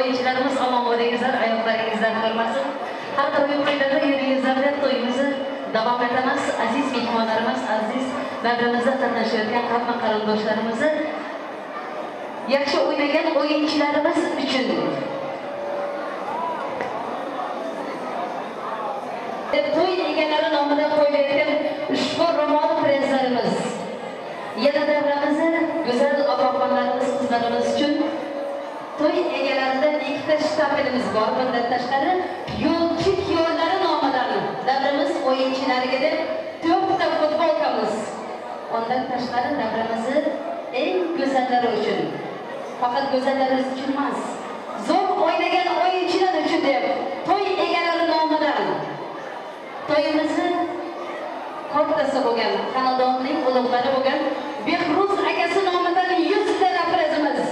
o'yinchilarimiz omon bo'lingizlar, oyoqlaringizdan ko'rmasin. Har doim to'ylarda yuringizlar deb to'yimizni davom etamiz. Aziz mehmonlarimiz, aziz davramizda qatnashayotgan hamma qarindoshlarimizni yaxshi o'ynagan o'yinchilarimiz uchun to'y egalari nomidan qo'yilayotgan ushbu ro'mol prezlarimiz yana davramizni go'zal opaxonlarimiz, qizlarimiz uchun to'y egalaridan ikkita shtapelimiz bor. Bundan tashqari yo'lchi kuyovlari nomidan davramiz o'yinchilariga deb 4 ta futbolkamiz. Undan tashqari davramizni eng go'zallari uchun, faqat go'zallarimiz uchun emas, zo'r o'ynagan o'yinchilar uchun deb to'y egalari nomidan to'yimizni kattasi bo'lgan, xonadonning ulug'lari bo'lgan Behruz akasi nomidan 100 ta prezimiz.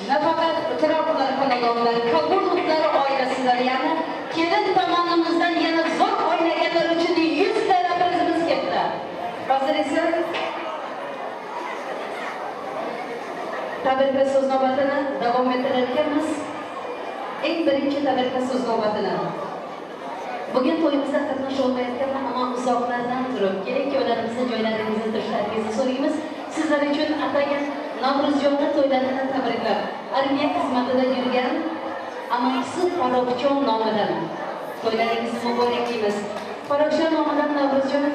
Nafaqat Turoblar xonadonlari, Kabulovlar oilasilar, ya'ni kelin tomonimizdan yana zo'r o'ynaganlar uchun 100 ta prezimiz keldi. Hozir esa tabrikla so'z navbatini davom ettirar ekanmiz. Eng birinchi tabrikla so'z navbatini bugun to'yimizda qatnasha olmayotgan, ammo uzoqlardan turib kelin kuyovlarimizni joylaringizni turishlaringizni so'raymiz. Sizlar uchun atagan Navro'zjonni to'ylarini tabriklab, armiya xizmatida yurgan amakisi Farruxjon nomidan to'ylaringizni muborak deymiz. Farruxjon nomidan Navro'zjon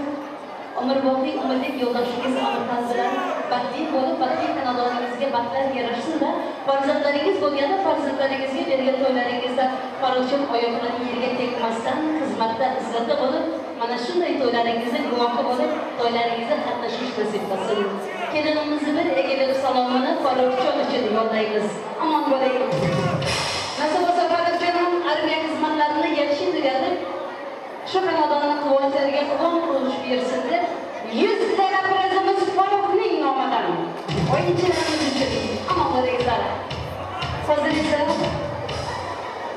umrboqiy umrlik yo'ldoshingiz Amirxon bilan baxtli bo'lib, baxtli xonadoningizga baxtlar yarashsin-da, farzandlaringiz bo'lganda farzandlaringizga bergan to'ylaringizda Farruxjon oyoqlari yerga tegmasdan xizmatda izzatda bo'lib, mana shunday to'ylaringizda guvohi bo'lib, to'ylaringizda qatnashish nasib qilsin. Kelinimizni bir egilib salomini Farruxjon uchun yo'llaymiz. Omon bo'ling. Nasib bo'lsa Farruxjon ham armiya xizmatlarini yaxshi tugatib, shu xonadonni quvonchlariga quvonch qo'shib bersin deb 100 ta prezimiz Farruxning nomidan o'yinchilarimiz uchun omon bo'linglar. Hozir esa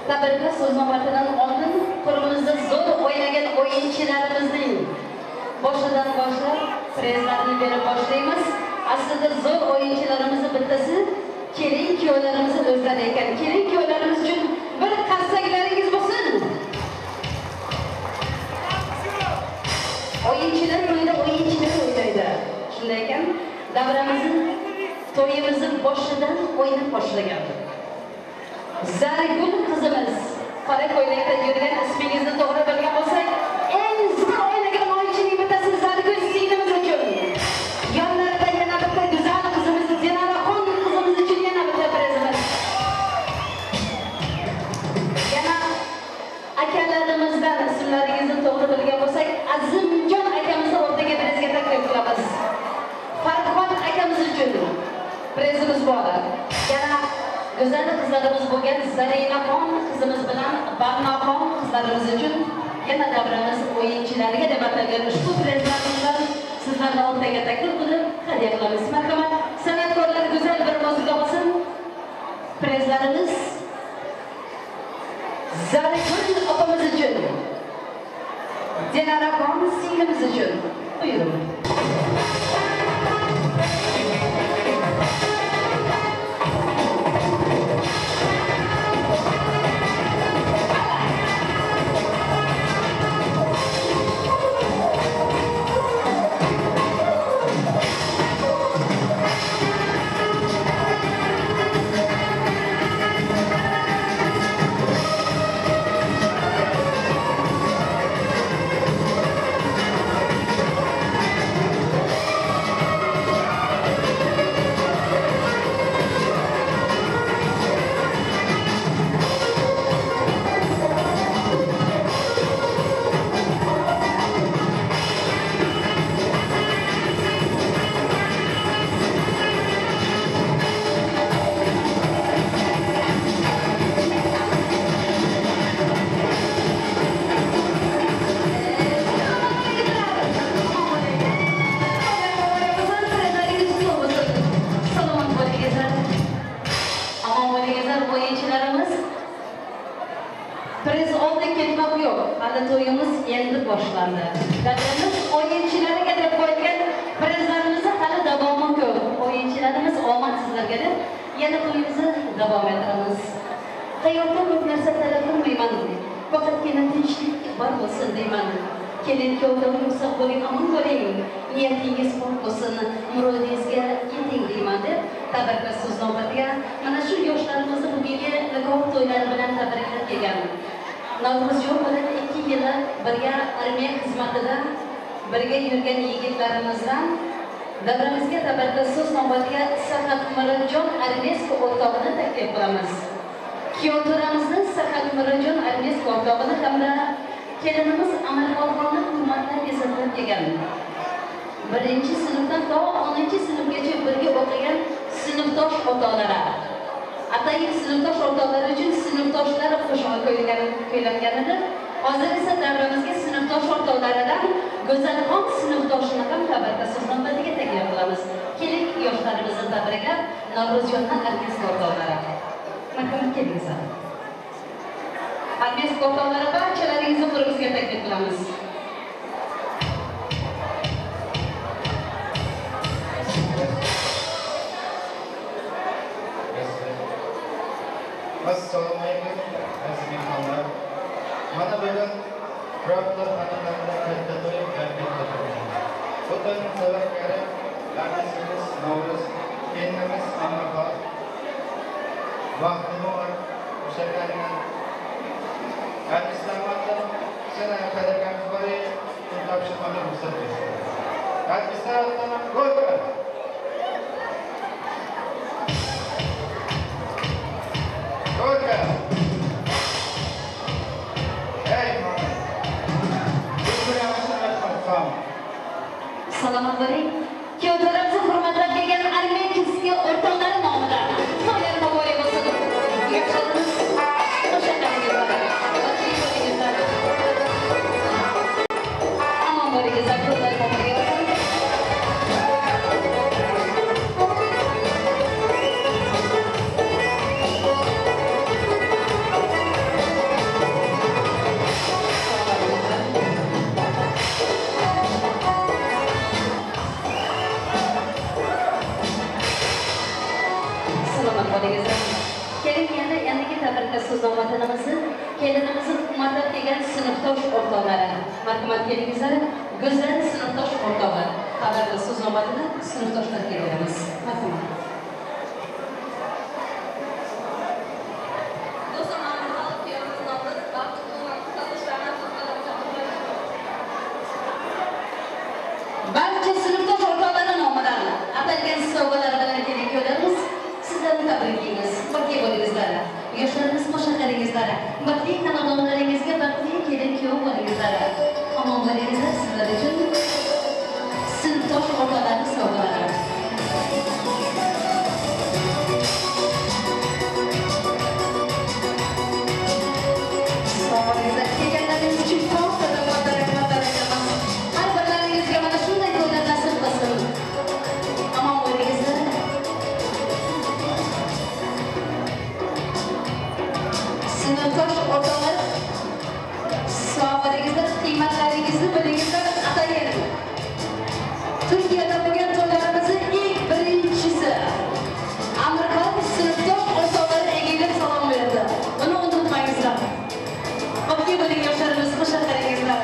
tabriklar so'z navbatidan oldin qo'limizda zo'r o'ynagan o'yinchilarimizning boshidan boshlab prezlarni berib boshlaymiz. Aslida zo'r o'yinchilarimizni bittasi kelin kuyovlarimizni o'zlari ekan. Kelin kuyovlarimiz uchun bir qarsaklaringiz bo'lsin. O'yinchilar to'yda o'yinchilar o'ynaydi. Shunday ekan, davramizni, to'yimizni boshidan o'ynab boshlagan Zargul qizimiz, qora ko'ylakda yurgan, ismingizni to'g'ri bilgan bo'lsak, eng zo'r o'ynagan o'yinchining bittasi Zargul singlimiz uchun. Yonlarida yana bitta go'zal qizimiz Dinaraxon qizimiz uchun yana bitta prezimiz. Yana akalarimizdan ismlaringizni to'g'ri bilgan bo'lsak, Azimjon akamizni o'rtaga prezga taklif qilamiz. Farhod akamiz uchun prezimiz bor. Yana go'zal qizlarimiz bo'lgan Zarinaxon qizimiz bilan Barnoxon qizlarimiz uchun yana davramiz o'yinchilariga deb atalgan ushbu prezlarimizni sizlarni o'rtaga taklif qilib hadya qilamiz. Marhamat, san'atkorlar go'zal bir muzika bo'lsin. Prezlarimiz Zarigul opamiz uchun, Dinaraxon singlimiz uchun buyurun. To'yimiz endi boshlandi. Davramiz o'yinchilariga deb qo'yilgan prezlarimizni hali davomi ko'p. O'yinchilarimiz omad sizlarga deb Yana to'yimizni davom ettiramiz. Hayotda ko'p narsa talab qilmayman, faqatgina tinchlik bor bo'lsin deyman. Kelin kuyovdan uzoq bo'ling, omon bo'ling, niyatingiz pok bo'lsin, murodingizga yeting deyman deb tabriklash so'z navbatiga mana shu yoshlarimizni bugungi nikoh to'ylari bilan tabriklab kelgan. Navro'zjon bilan 2 yil birga armiya xizmatida birga yurgan yigitlarimizdan davramizga tabriklash so'z navbatiga Sahat Murodjon Armesko o'rtog'ini taklif qilamiz. Kuyovto'ramizni Sahat Murodjon Armesko o'rtog'ini hamda kelinimiz Amalxonni hurmatlab ezatlab kelgan. 1-sinfdan to 10-sinfgacha birga o'qigan sinfdosh o'rtoqlari. Atayin sinfdosh o'rtoqlari uchun sinfdoshlar qo'shig'i kuylangan edi. Hozir esa davramizga sinfdosh o'rtoqlaridan Go'zalxon sinfdoshini ham tabriklash so'z navbatiga taklif qilamiz. Keling, yoshlarimizni tabriklab, Navro'zjonni Armesk o'rtoqlari. Marhamat, kelingizlar. Armesk o'rtoqlari, barchalaringizni qo'limizga taklif qilamiz. Assalomu alaykum, aziz mehmonlar. Mana bugun Kurablar xonadonida katta to'y va katta to'y. Bu to'yning sababkori artistimiz Navro'z, kelinimiz Amirxon, Baxtimor, o'shalarning artistlarimiz sana qadrkamiz bor, topshirmani ruxsat bersin. Artistlar go'rka. Go'rka. Ey mama. Salomat bo'ling. Kuyovlarimizni hurmatlab kelgan Armekiski o'rtoqlari nomidan to'ylar muborak bo'lsin. Yoshlarimiz qo'shaqaringizlar, baxtli bo'lingizlar. Omon bo'lingizlar, to'ylar muborak bo'lsin. Keling, yana yangi tabriklash so'z navbatimizni kelinimizni hurmatlab kelgan sinfdosh o'rtoqlari. Marhamat, kelingizlar, go'zal sinfdosh o'rtoqlar. Tabriklash so'z navbatini sinfdoshlarga beramiz. Marhamat. Barcha sinfdosh o'rtoqlari nomidan atalgan sovg'alar bilan kelin kuyovlarimiz sizlarni tabriklaymiz. Baxtli bo'lingizlar. Yoshlarimiz qo'shaqaringizlar. Baxtli xonadonlaringizga baxtli kelin kuyov bo'lingizlar. Omon bo'lingizlar, sizlar uchun sinfdosh o'rtoqlarning sovg'alari. Sovg'alar kelganlaringiz uchun katta rahmat aytamiz. Har birlaringizga mana shunday to'ylar nasib qilsin. Omon bo'lingizlar. Sinfdosh o'rtoqlar, sovg'alaringizlar, qiymatlaringizni bilingizlar, atayin. Turkiyada bo'lgan to'ylarimizning ilk birinchisi Amirxon sinfdosh o'rtoqlari egilib salom berdi. Buni unutmangizlar. Baxtli bo'ling yoshlarimiz, qo'shaqaringizlar.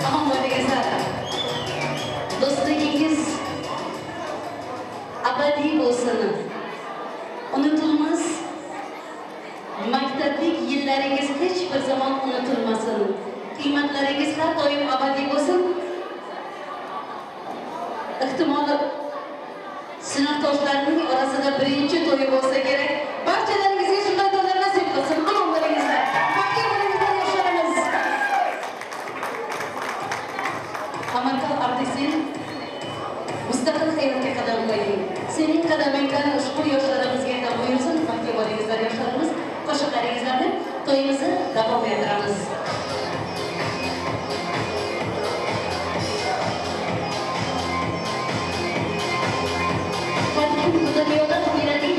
Omon bo'lingizlar. Do'stligingiz abadiy bo'lsin. Unutilmas maktablik yillaringiz hech bir zamon unutilmasin. Qiymatlaringiz har doim abadiy bo'lsin. Ehtimol sinfdoshlarining orasida birinchi to'yi bo'lsa kerak. Barchalaringizga shunday to'ylar nasib qilsin. Omon bo'lingizlar. Baxtli bo'lingizlar yoshlarimiz. Amirxon artistin mustaqil hayotga qadam qo'yding. Sening qadamingdan ushbu yoshlarimizga ham buyursin. Baxtli bo'lingizlar yoshlarimiz. Qo'shiqlaringizlar deb to'yimizni davom ettiramiz. Bu dunyoda to'ylarning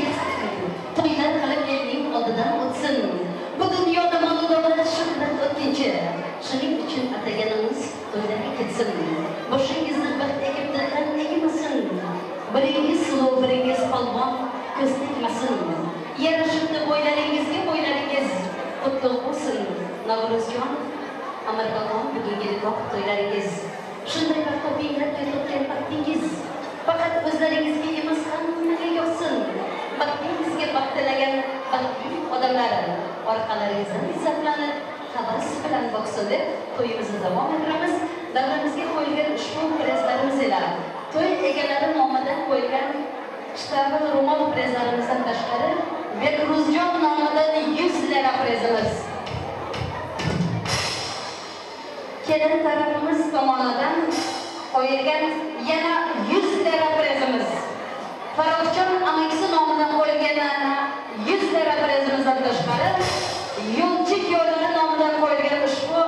tegmasin. Yarashibdi bo'ylaringizga bo'ylaringiz qutlug' bo'lsin. Navruzjon, Amirqalon, bugungi nikoh to'ylaringiz. Shunday baxt topinglar, to'y topgan baxtingiz faqat o'zlaringizga emas, hammaga yoqsin. Baxtingizga baxt tilagan baxtli odamlar orqalaringizdan izzatlanib, havas bilan boqsin deb to'yimizni davom ettiramiz. Davramizga qo'yilgan ushbu prezlarimiz ila to'y egalari nomidan qo'yilgan shtabl ro'mol prezlarimizdan tashqari Bekruzjon nomidan 100 lira prezimiz. Kelin tarafimiz tomonidan qo'yilgan yana 100 lira prezimiz. Farrohjon amakisi nomidan qo'yilgan yana 100 lira prezimizdan tashqari yo'lchi kuyovlari nomidan qo'yilgan ushbu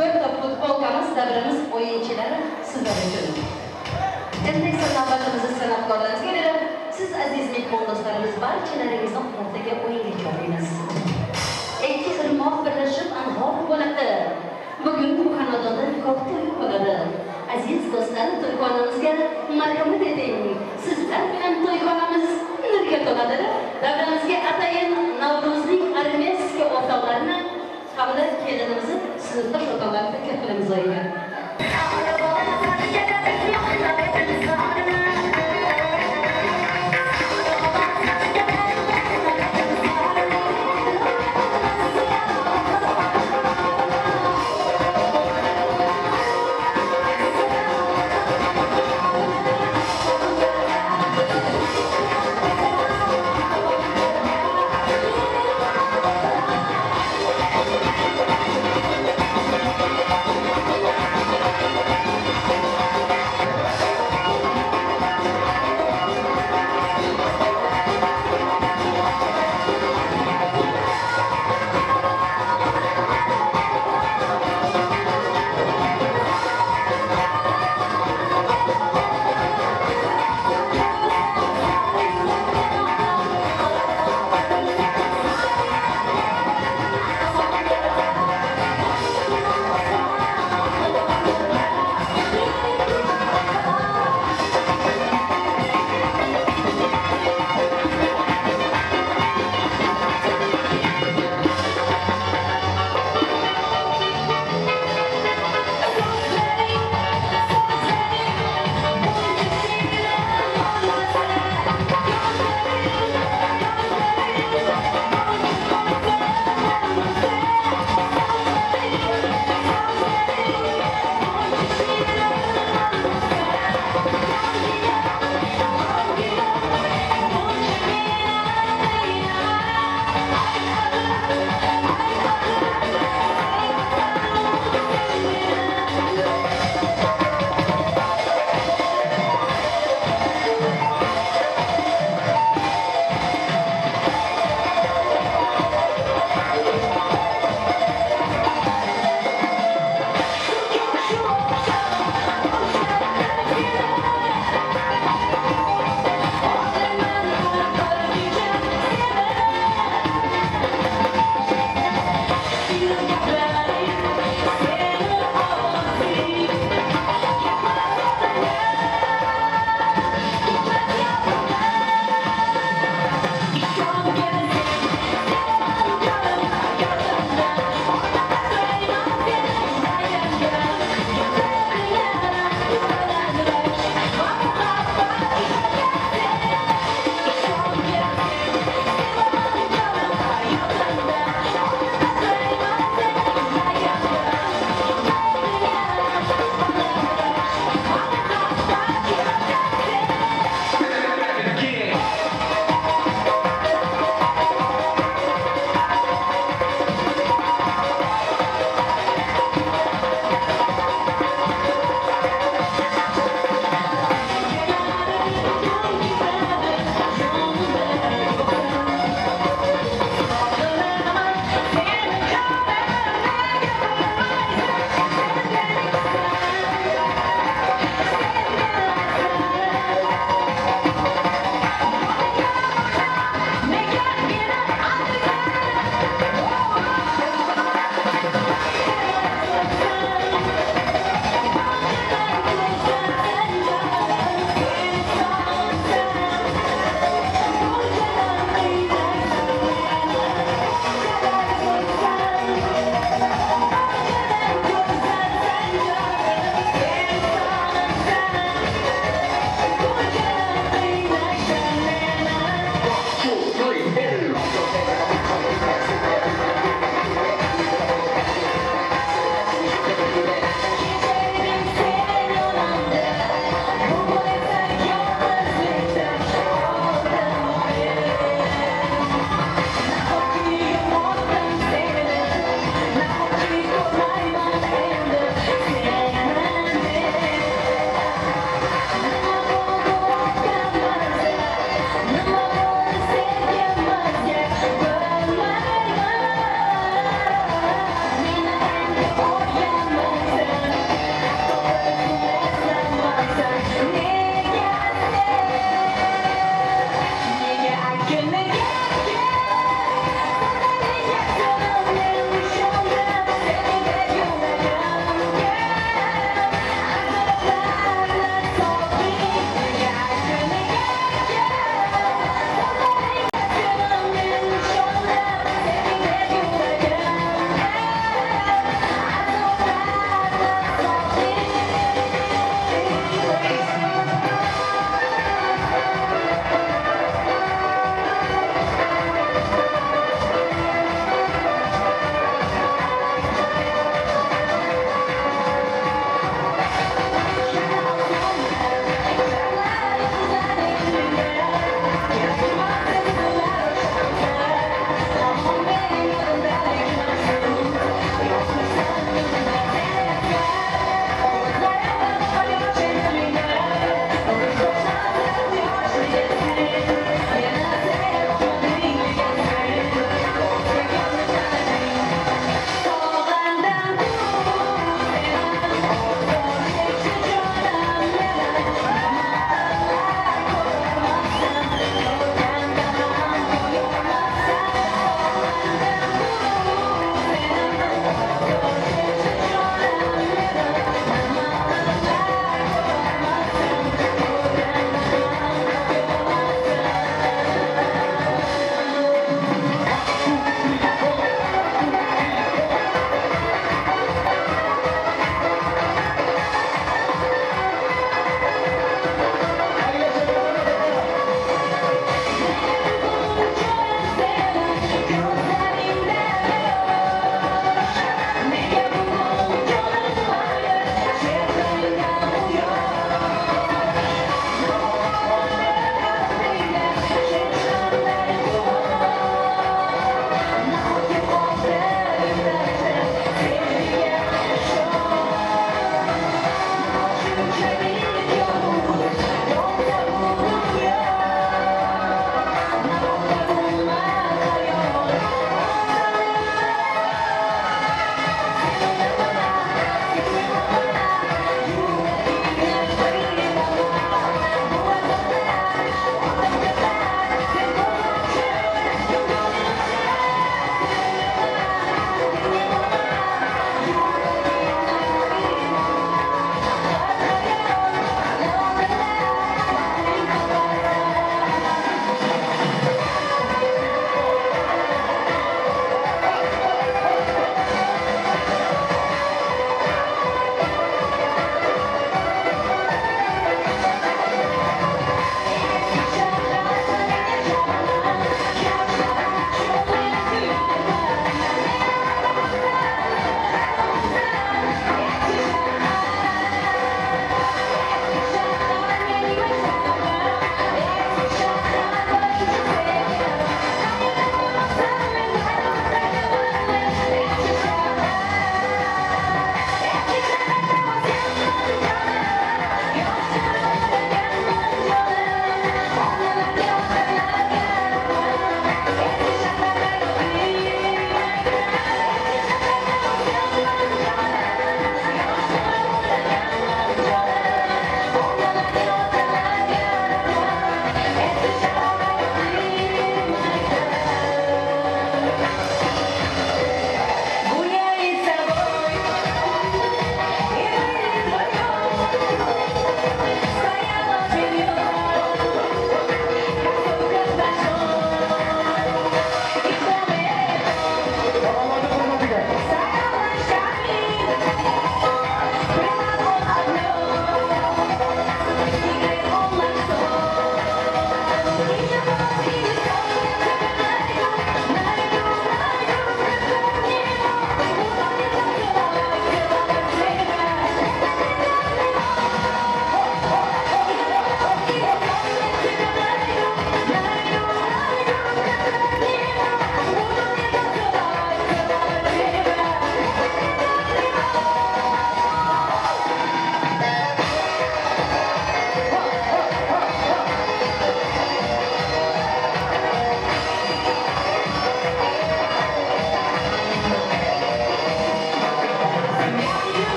4 ta futbolkamiz davramiz o'yinchilari sizlar uchun. Endi esa navbatimizni san'atkorlarimizga berib, siz aziz mehmon do'stlarimiz barchalaringizni ertaga o'yinga chorlaymiz. Ikki irmoq birlashib anhor bo'ladi. Bugun bu xonadonda nikoh to'yi bo'ladi. Aziz do'stlar, to'yxonamizga marhamat eting. Sizlar bilan to'yxonamiz nurga to'ladi. Davramizga atayin Navruzning armeyskiy o'rtoqlarini hamda kelinimizni sinfdosh o'rtoqlarini taklif qilamiz oyiga.